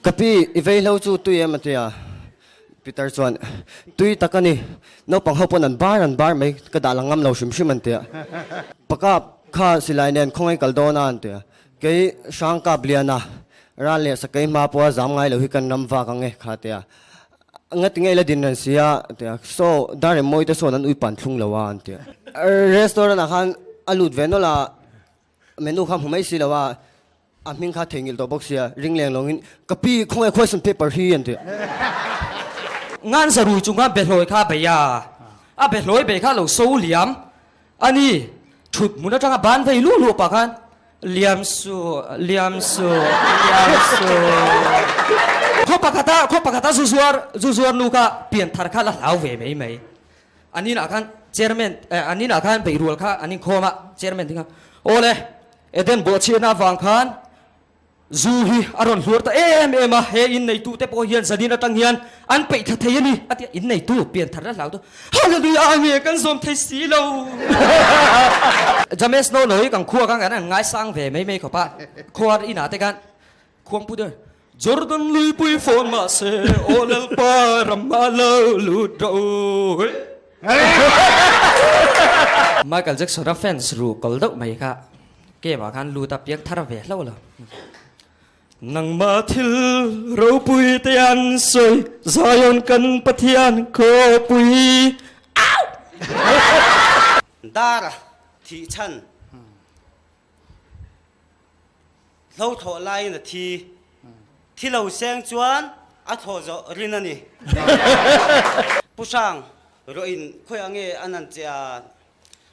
Ka pi, i vei hlo chu tui em a ti a. Pitar chuan, Tui tak a ni, naupang ho pawn an bar an bar mai, ka dah la ngam lo hrim hrim an ti a. Pakap kha silai nen khawngaih kal dawn a an ti a. Kei hrang kap lian a, ral leh sakei hma pawha zam ngai lo hi kan ram vak ang e kha ti a. Ngati nge ila din ran si a an ti a. Saw dar em mawi te sawn an uipan thlung lo a an ti a. Restaurant ah khan a lut ve nawlh a, menu kha hmu mai si lo a. A hming kha theihnghilh tawh bawk sia, ring leng lawngin, Ka pi, khawngaih question paper hi an ti. Ngan zarui chunga behlawi kha a bei a, a behlawi bei kha a lo so liam a ni. Thut hmun atanga ban vei luh luh pah khan, Liam suh, liam suh, liam suh. Khaw pakhata, khaw pakhata zu zuar, zu zuar nu kha pian thar kha la hlau ve mai mai. An inah khan chairman, an inah khan beihrual kha an inkhawm a, chairman te kha, Awle, Eden bawhchhiatna avang khan zu hi a rawn hluar ta em em a, he inneitute pawh hian zanin atang hian an peih thla thei a ni a ti a, inneitu pian tharna hlau chu Hallelujah nge kan zawm thei si lo. James no no hi kan khua khan kan han ngaisang ve mai mai khawp a, khuar inah te khan khuangpu deuh Jordan luipui fawn mahse aw Lalpa ram ah lo lut rawh u. Michael Jackson a fans ru kawl deuh mai kha game ah khan lut a piang thar ve hlauh lo. Nangmah thil ropui te an sawi Zion kan Pathian khawpui au! Dar thih chhan. Hlo thlawh laiin a thi. Thi lo seng chuan a thlawh zawh rin a ni. Pu Hrang, rawh in khawiah nge a nan che a?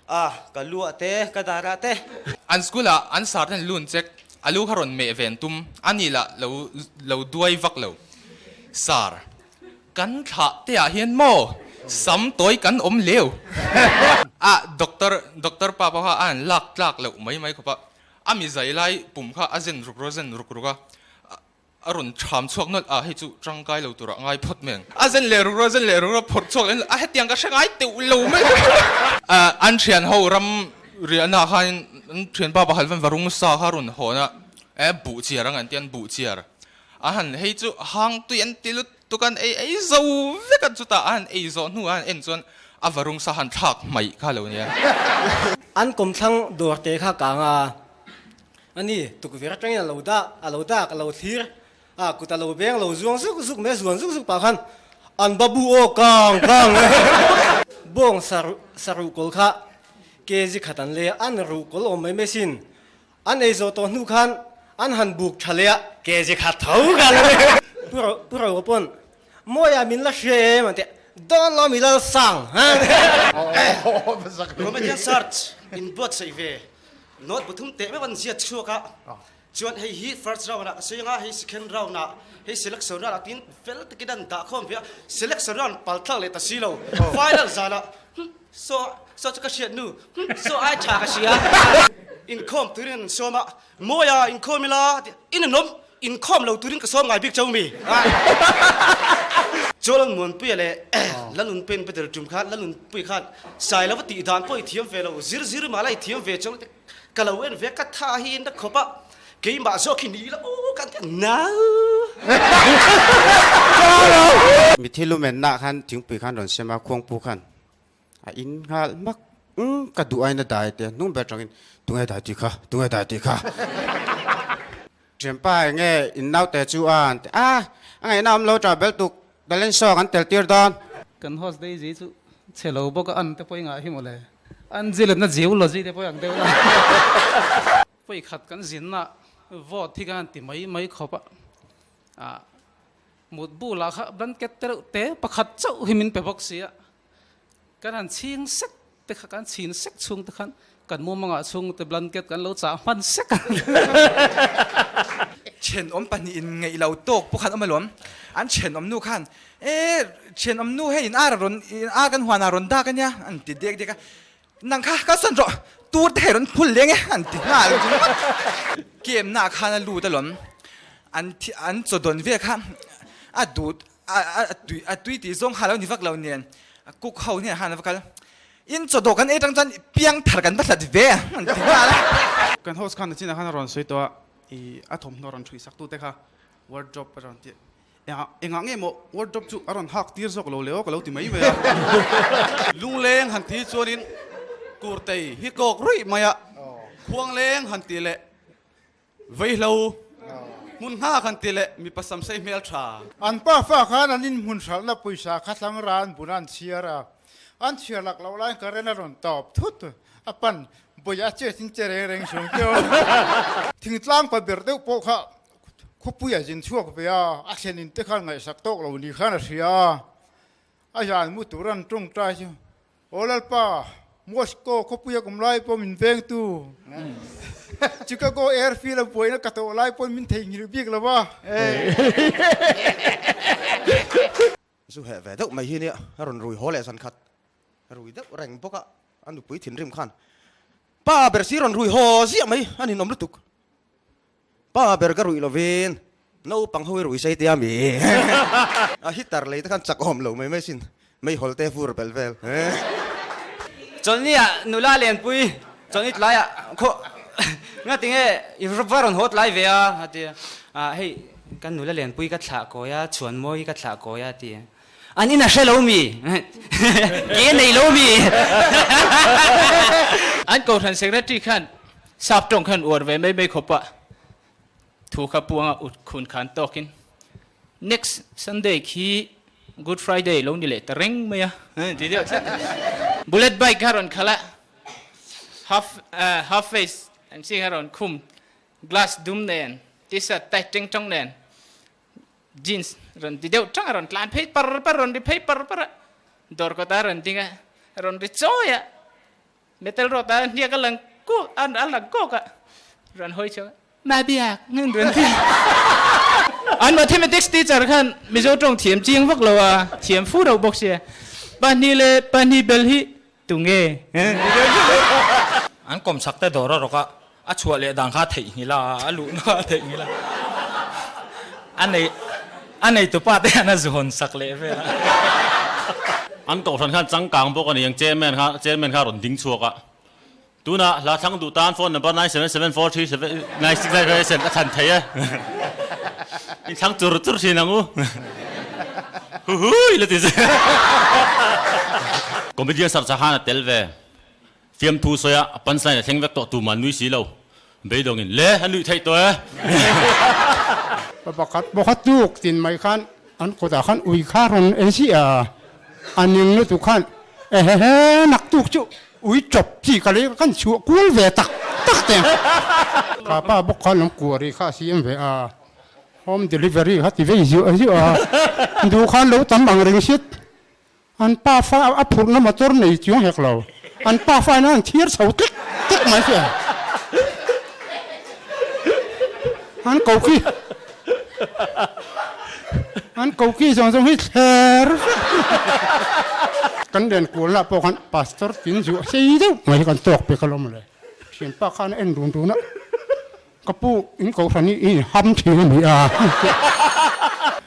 A, ka lu ah te, ka dar ah te. An school ah an sar ten lun chek a lu kha rawn meh ven tum a ni lah lo lo duai vak lo. Sar, kan thlah te ah hian maw sam tawi kan awm leu. A, doctor, doctor pa pawh kha a han lak tlak loh mai mai khawp a. A mi zai lai pum kha a zen ruk ru a zen ruk ruk a, a rawn ṭham chhuak nawlh a, hei chu ṭangkai lo turah ngai phawt mai ang. A zen leh ruk ru a zen leh ruk ru a phawrh chhuak leh a, hetiang ka hre ngai teuh lo mai. An ṭhian ho ram riahna ah khan an ṭhianpa pakhat van varung sa kha a rawn hawn a, e buh chiar ang an ti a, an buh chiar a han hei chu hang tui an ti lut tuk a, an ei ei zo vek a, chutah a han ei zawh hnuah a han en chuan A varung sa han thlak hmaih kha lo nia. An kawmthlang dawr te kha kang a, a ni, tukverh atangin a lo dah, a lo dak, a lo thlir a, kut a lo beng, lo zuang zuk zuk mai, a zuan zuk zuk pah khan an babu aw kang kang bawng sa ruhkawl kha kg khat an lei a, an ruhkawl awm mai mai sin, an ei zawh tawh hnu khan an han buk tha leh a, kg khat tho kha la ni. Pu Roa pawn Mawia min la hria em an ti a, Dawn lo mi lal sang ha. Comedian search in buatsaih ve note pathum teh meuh an ziat chhuak a, chuan hei hi first round ah ka sawi anga hei second round ah hei selection round ah tin fel takin an dah khawm ve a, selection round pal thlak leh ta si lo, final zan ah saw saw chu ka hriat nu saw ai tha ka hria inkhawm turin an sawm a, Mawia inkhawm ila in an awm. Inkhawm lo turin ka sawm ngai bik chau mi. Chuan Muanpuia leh Lalunpuia in battle tum khan Lalunpuia khan sai lova tih dan pawh i thiam ve lo, zir zir mah la i thiam ve chau te ka lo en ve ka tha hi in a khawp a, keimah zawk hi ni la aw kan ti a nau. Mithi lumenna khan thingpui khan rawn sem a, khuangpu khan A in nghal hmak umm ka duh ain a dai te hnung ber tangin tunge dai tih kha tunge dai tih kha Thianpa enge in naute chu a an ti a a ngaihna awm lo ṭah bel tuk talent show kan tel tir dawn. Kan host Daisy chu chhe lo bawk a an te pawh i ngah hi mawle. An zilna geology te pawh i ang deuh la. Pawi khat kan zinna vote hi kan ti mai mai khawp a. Ah mut bulah kha blanket te reuh te pakhat chauh hi min pe bawk si a. Kan han chhing sek te kha kan chhin sek chhung te khan kan mumangah chhung te blanket kan lo chah hman sek a. Thenawm pahnihin ngeih lo tawk pawh khan awm alawm. An thenawm nu khan, E, thenawm nu hei in ar a rawn, in ar kan huanah a rawn dak ania, an ti dek dek a. Nang kha ka sawn rawh, tur te hei rawn phul leng e, an ti nghal ringawt. Game naah khan a lut alawm. An thi, an chaw dawn vel kha a duh A tui a tui tih zawng kha lo ni vak lo nen cook ho hnenah khan a va kal. In chaw dawh kan ei tang chuan piang thar kan va hlat ve an ti nghal a. Kan host khan nachinah khan a rawn sawi tawh a, i a thawmhnaw rawn ṭhuih sak tute kha. Wardrobe a rawn ti a, engah nge maw wardrobe chu a rawn hak tir zawk lo le aw ka lo ti mai mai a. Lungleng han ti chuanin Kurtei hi kawk ruih mai a, Khuangleng han ti leh Veihlo hmun nghak han ti leh mipa samsei hmel tha. An pa fa khan an inhmun hralhna pawisa kha thlang ra an bun a an chhiar a, an chhiar lak loh laiin current a rawn tawp thut a pan bawi a chet in che reng reng sung teuh. Thingtlang pa ber deuh pawh kha khawpui a zin chhuak ve a, a thlen in te khan ngaihsak tawk lo ni khan a hria a, a zan mu tur an tawngtai chu Aw Lalpa, Moscow khawpuia kum lai pawh min vengtu, Chicago airfield a buaina ka tawh lai pawhin min theihnghilh bik lo va. Zu heh ve deuh mai hi nia, a rawn rui haw leh zan khat rui deuh reng bawk a, a nupui thinrim khan pa ber si rawn rui haw ziah mai a ninawm lutuk. Pa ber ka ruih lovin naupang ho hi rui sei tia mi a hitter lei te khan chak awm lo mai mai sin meihawl te vur belh vel. Chawlhni ah nula Lenpui chawlhni tlai ah khaw nga tinge i va rawn haw tlai ve a a ti a hei ka nula Lenpui ka thlah kawi a Chhuanmawi ka thlah kawi a ti a an in a hre lo mi ke nei lo mi. An kohhran secretary khan Sap tawng khan uar ve mai mai khawp a, thu kha puanga ut khun khan tawkin next Sunday khi Good Friday lo ni leh ta reng mai a ti deuh tlat a. Bullet bike kha rawn khalh a, half half face an chi kha rawn khum, glass dum nen, t-shirt tight teng tawng nen, jeans rawn ti deuh tang a rawn tlan phei par par rawn ri phei par par a, dawr kawta rawn ding a, rawn ri chawi a. Metal rod a hniak a lang kuk a a lang kawk a rawn hawi chho a ma biak ngin rawn ti. An mathematics teacher khan Mizo tawng thiam chiang vak lo a thiam fu reuh bawk sia pahnih leh pahnih bel hi tunge? An kawmchhak te dawr a rawk a, a chhuah leh dan kha a theihnghilh a, a luhna a theihnghilh a, a nei a neitupa te hian a zu hawn sak leh vel a. An kohhran khan changkang bawk a ni ang chairman kha chairman kha a rawn ding chhuak a, tunah hla thlang duh tan phone number 97743796 nine a thlan thei e, in thlang chur chur thin ang u, huhui la ti che. Comedian Sarcha khan a tel ve. Fiamthu sawi a, a punchline a thleng vek tawh tumah an nui si lo. Beidawngin, Le, a nuih theih tawh e! Pa pakhat bawk a tuk tin mai khan an kawtah khan ui kha rawn en si a, a ning lutuk khan ehehe nak tuk chu ui chawp chi ka lei khan chhuah kual ve tak tak te. Ka pa bawk khan an kuari kha a siam ve a, home delivery kha ti vei zuah zuah a, duh khan lo tam ang reng hriat An pa fa a phurhna motor nei chuang hek lo. An pa fa ina an thir chho tlek tlek mai si a. An ko khi an ko khi zawng zawng hi thler vek. Kan len kualna pawh khan pastor tin zuah sei deuh mai hi kan tawk pek alawm le. Thianpa khan a en run run a. Ka pu in kohhran hi i ham thin a ni a.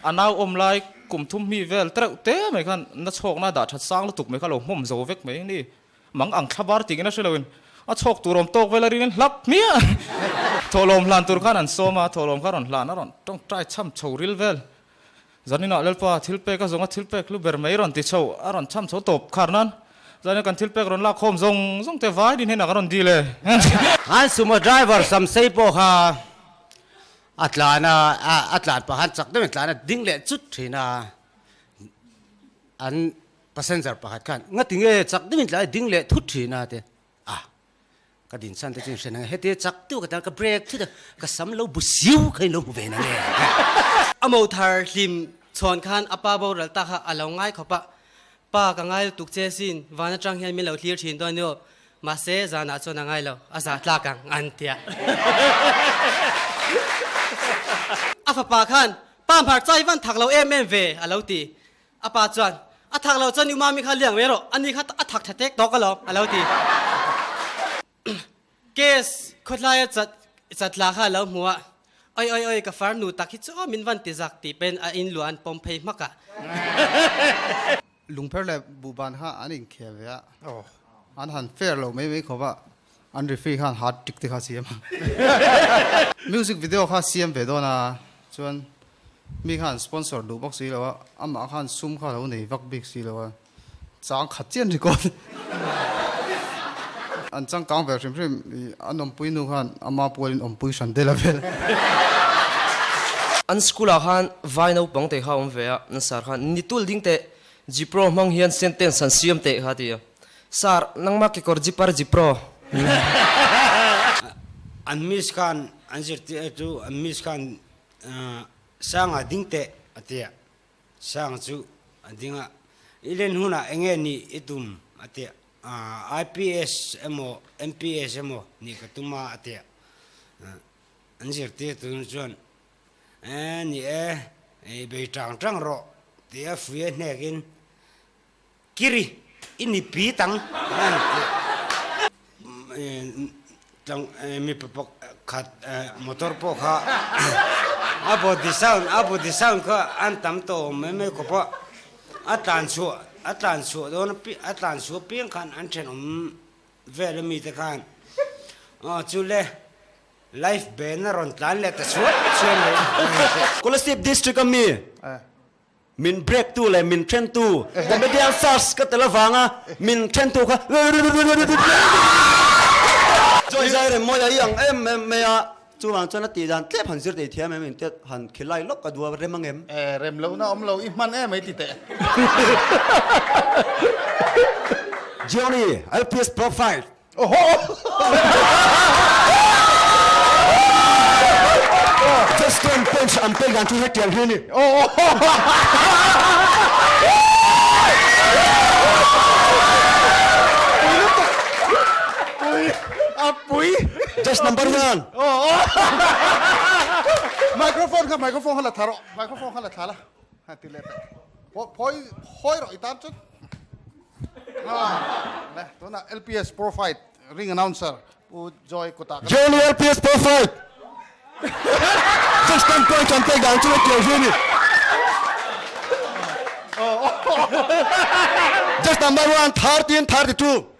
A nau awm lai kum thum hmi vel tereuh te mai khan na chhawkna dah that sang lutuk mai kha lo hmawm zo vek mai ni. Mang ang thla var tingin a hre loin a chhawk tur awm tawk vel a ringin hlap hmiah. Thawhlawm hlan tur khan an sawm a, thawhlawm kha rawn hlan a rawn tawngtai chham chho ril vel. Zaninah Lalpa thil pek a zawnga thil pek hlu ber mai rawn ti chho, a rawn chham chho tawp khar nan zanin kan thil pek rawn lak khawm zawng zawng te vai din henah kan rawn dil e. An sumo driver Samsei pawh kha a tlan a, a tlan pah khan chak deuhin tlan a ding leh chut thin a, an passenger pakhat khan ngati nge chak deuhin tlan a ding leh thut thin a ti a. Ka din chhan te chu in hre nang e, heti chak deuh ka tan ka break thut a, ka sam lo bu siu kha in lo hmu ve nang e. A mo thar hlim chhawn khan a pa boral ta kha a lo ngai khawp a, Pa ka ngai lutuk che sin, van atang hian min lo thlir thin dawn emaw, mahse zanah chuan a ngai lo, a zah tlak ang an ti a. A fapa khan, Pa hmarcha i van thak lo em em ve a lo ti. A pa chuan, A thak lo chuan i umami kha liang mai rawh, ani kha a thak tha tek tawk alawm, a lo ti. Case khawtlaia chat chatla kha a lo hmu a, Oi oi oi, ka farnu tak hi chu aw min van ti zak tih pahin a inluah an pawm phei hmak a. Lungpher leh buhban kha an inkhel ve a, an han fair lo mai mai khawp a, an referee khan hat trick te kha a siam a. Music video kha a siam ve dawn a, chuan. Mi khan sponsor duh bawk si lo a, amah khan sum kha lo nei vak bik si lo a, chang khat chian record. An changkang ve hrim hrim i an awmpui nu khan ama pualin awmpui hran deuh a vel. An school ah khan vai naupang te kha a awm ve a, an sir khan nitul ding teh Jipro hmang hian sentence an siam teh kha a ti a. Sir, nangmah kekawr zipar Jipro. An miss khan an zirtir chu an miss khan Sanga ding teh a ti a, Sanga chu a ding a, I len hunah eng nge nih i tum a ti a, IPS emaw MPS emaw nih ka tum a a ti a, an zirtirtu chuan E ni e, i bei tang tang rawh ti a fui a hnekin Kiri i ni pi tang an ti tlang mipa pakhat motor pawh kha a body sound a body sound kha an tam tawh awm mai mai khawp a, a tlan chhuah a tlan chhuah dawn a tlan chhuah piang khan an thenawm vel ami te khan aw chule Life band a rawn tlan leh ta chhuat chhuat mai. Kolasib District a mi min break tu leh min then tu comedian search ka tel avanga min then tu kha Joy zai rem mawi a i ang em em mai a, chuvang chuan a tih dan tlep han zir thei thiam em in te han khilai lawk ka duh a rem ang em? E rem lohna awm lo i hman em ai ti teh. Johnny LPS profile Justin punch an pek dan chu hetiang hi a ni. Just number one. Microphone kha microphone kha la tha rawh microphone kha la thla la ha ti leh teh phawi hawi rawh i tan chuan. Tuna LPS Pro Fight ring announcer Pu Joy kutah kan. Johnny LPS Pro Fight Just ten point an pek dan chu a tiang hi a ni. Just number one 13 32.